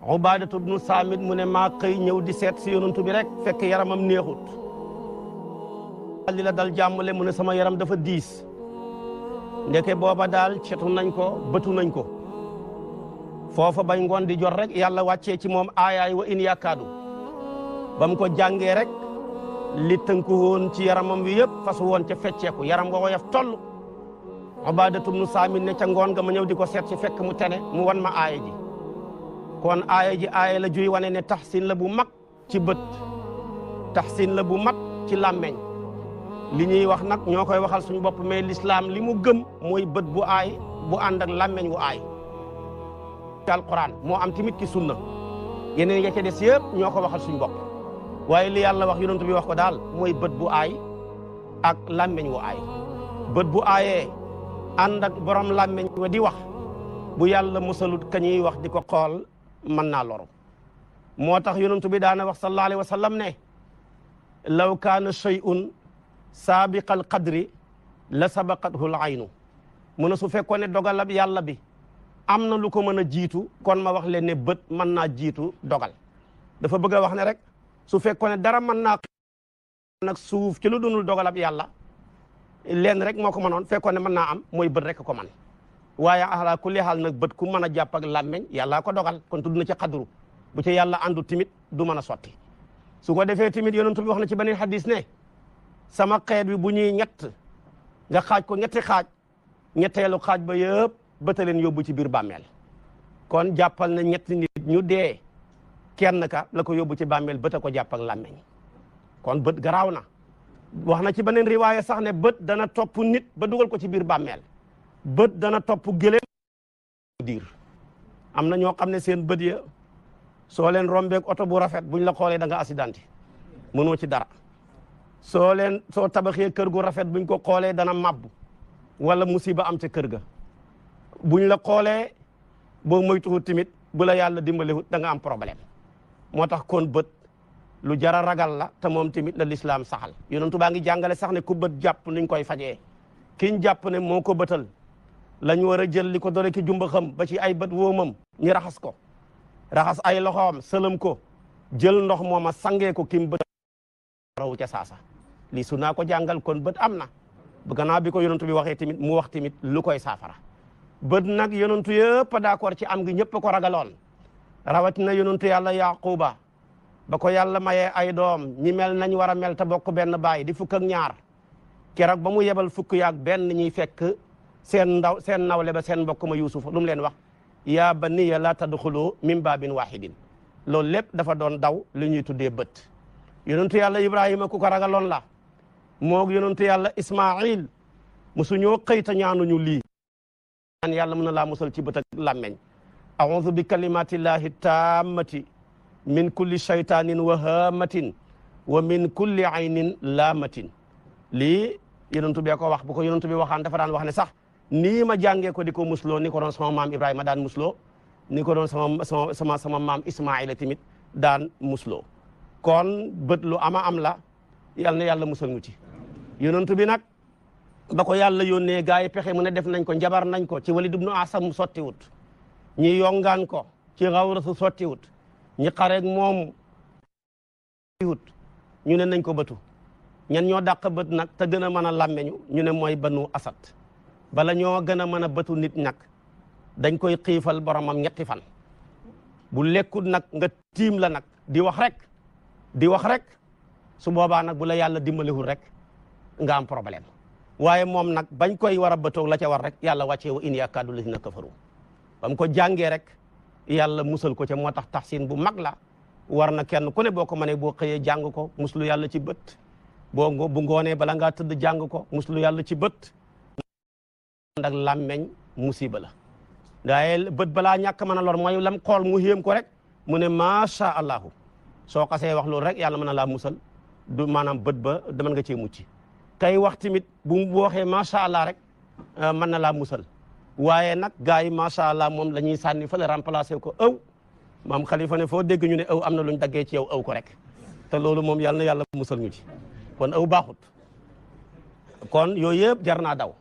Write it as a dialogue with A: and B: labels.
A: Ubaadatu bnu Saamit mu ne maa xëy ñëw di seet si yonantu bi rek fekk yaramam neexut li la dal jàmmale mu ne sama yaram dafa diis ndeke booba daal cetu nañ ko bëtu nañ ko foofa bañ ngoon di jot rek yàlla wàccee ci moom aayaay wa in yaakaadu ba mu ko jàngee rek li tënku woon ci yaramam wi yëpp fasu woon ca fecceeku yaram nga woyof toll Ubaadatu bnu Saamit ne ca ngoon nga ma ñëw di ko seet si fekk mu tene mu wan ma aaya ji kon aaya ji aaya la juy wane ne taxsin la bu mag ci bët taxsin la bu mat ci làmmeñ li ñuy wax nag ñoo koy waxal suñu bopp mais l'islam li mu gëm mooy bët bu aay bu ànd ak làmmeñ wu aay ci alquran moo am tamit ci sunna yeneen ya ca des yëpp ñoo ko waxal suñu bopp waaye li yàlla wax yonent bi wax ko daal mooy bët bu aay ak làmmeñ wu aay bët bu aayee ànd ak borom làmmeñ wa di wax bu yàlla musalut kañuy wax di ko xool mën naa loru moo tax yonent bi daana wax sallallahu alayhi wa sallam ne law kaana shay'un saabiqal qadri la sabaqathu al aynu mu ne su fekkoon ne dogalab yàlla bi am na lu ko mën a jiitu kon ma wax leen ne bët mën naa jiitu dogal dafa bëgg a wax ne rek su fekkoon ne dara mën naa nag suuf ci lu dunul dogalab yàlla leen rek moo ko mënoon fekkoon ne mën naa am mooy bët rek ko man waaye ala kulli xaal nag bët ku mën a jàpp ak làmmeñ yàllaa ko dogal kon tudd na ci xadru bu ci yàlla àndu timit du mën a sotti su ko defee timit yonent bi wax na ci beneen xadis ne sama xeet bi bu ñuy ñett nga xaaj ko ñetti xaaj ñetteelu xaaj ba yëpp bëta leen yóbbu ci biir bàmmeel kon jàppal na ñetti nit ñu dee kenn ka la ko yóbbu ci bàmmeel bëta ko jàpp ak làmmeñ kon bët garaaw na wax na ci beneen riwaaya sax ne bët dana topp nit ba dugal ko ci biir bàmmeel bët dana topp gëléem diir am na ñoo xam ne seen bët ya soo leen rombeeg oto bu rafet buñ la xoolee da nga accidenté mënoo ci dara soo tabaxee kër gu rafet buñ ko xoolee dana mabbu wala musiba am ca kër ga buñ la xoolee boo moytuwut tamit bu la yàlla dimbalewut da nga am problème moo tax kon bët lu jara ragal la te moom tamit la lislaam saxal yonentu baa ngi jàngale sax ne ku bët jàpp nuñ koy fajee kiñ jàpp ne moo ko bëtal lañ war a jël li ko dore ki jumba xam ba ci ay bët woomam ñi raxas ko raxas ay loxoom sëlëm ko jël ndox mooma sangee ko kim bët raw ca saasa lii su naa ko jàngal kon bët am na gannaaw bi ko yonentu bi waxee tamit mu wax tamit lu koy saafara bët nag yonentu yëpp d'accord ci am gi ñëpp ko ragaloon rawatina yonentu yàlla yaquba ba ko yàlla mayee ay doom ñi mel nañ war a mel te bokk benn baay di fukk ak ñaar keroog ba mu yebal fukk yaak benn ñuy fekk seen nawle ba seen mbokk ma Yuusuf lu mu leen wax yaa baniya la tadxulu min baabin wahidin loolu lépp dafa doon daw li ñuy tuddee bët yonentu yàlla Ibrahima ku ko ragaloon la moog yonentu yàlla Ismail musu ñoo xëyta ñaanuñu lii ñaan yàlla mën na laa musal ci bët ak làmmeñ a'udhu bi kalimatillahi tammati min kulli shaytanin wa hamatin wa min kulli aynin laamatin lii yonentu bee ko wax bu ko yonentu bi waxaan dafa daan wax ne sax nii ma jàngee ko di ko musloo ni ko doon sama maam Ibrahima daan musloo ni ko doon sama maam Ismaila tamit daan musloo kon bët lu ama am la yal na yàlla musal ñu ci yonentu bi nag ba ko yàlla yónnee gaa yi pexe mu ne def nañ ko njabar nañ ko ci Walid ibnu Asam sottiwut ñi yongaan ko ci Xawrasu sottiwut ñi xareeg moom wut ñu ne nañ ko bëtu ñan ñoo dàq bët nag te gën a mën a làmmeñu ñu ne mooy Banu Asad bala ñoo gën a mën a bëtu nit nag dañ koy xiifal boromam ñetti fan bu lekkut nag nga tiim la nag di wax rek su boobaa nag bu la yàlla dimbalewul rek nga am problème waaye moom nag bañ koy war a bëtoog la ca war rek yàlla wàccee wa in yakaadu lazina kafaru ba mu ko jàngee rek yàlla musal ko ca moo tax taxsin bu mag la war na kenn ku ne boo ko mënee boo xëyee jàng ko muslu yàlla ci bët bu ngoonee bala ngaa tëdd jàng ko muslu yàlla ci bët ndax làmmeñ musiba la waaye bët balaa ñàkk mën a lor mooy lam xool mu yéem ko rek mu ne macha allahu soo xasee wax loolu rek yàlla mën na laa musal du maanaam bët ba mën nga cee mucc kay wax tamit bu waxee macha allah rek mën na laa musal waaye nag gars yi macha allah moom la ñuy sànni fa la remplacer ko ëw maam Khalifa ne foo dégg ñu ne ëw am na luñ daggee ci yow ëw ko rek te loolu moom yàlla na yàlla musal ñu ci kon ëw baaxut kon yooyu yëpp jar naa daw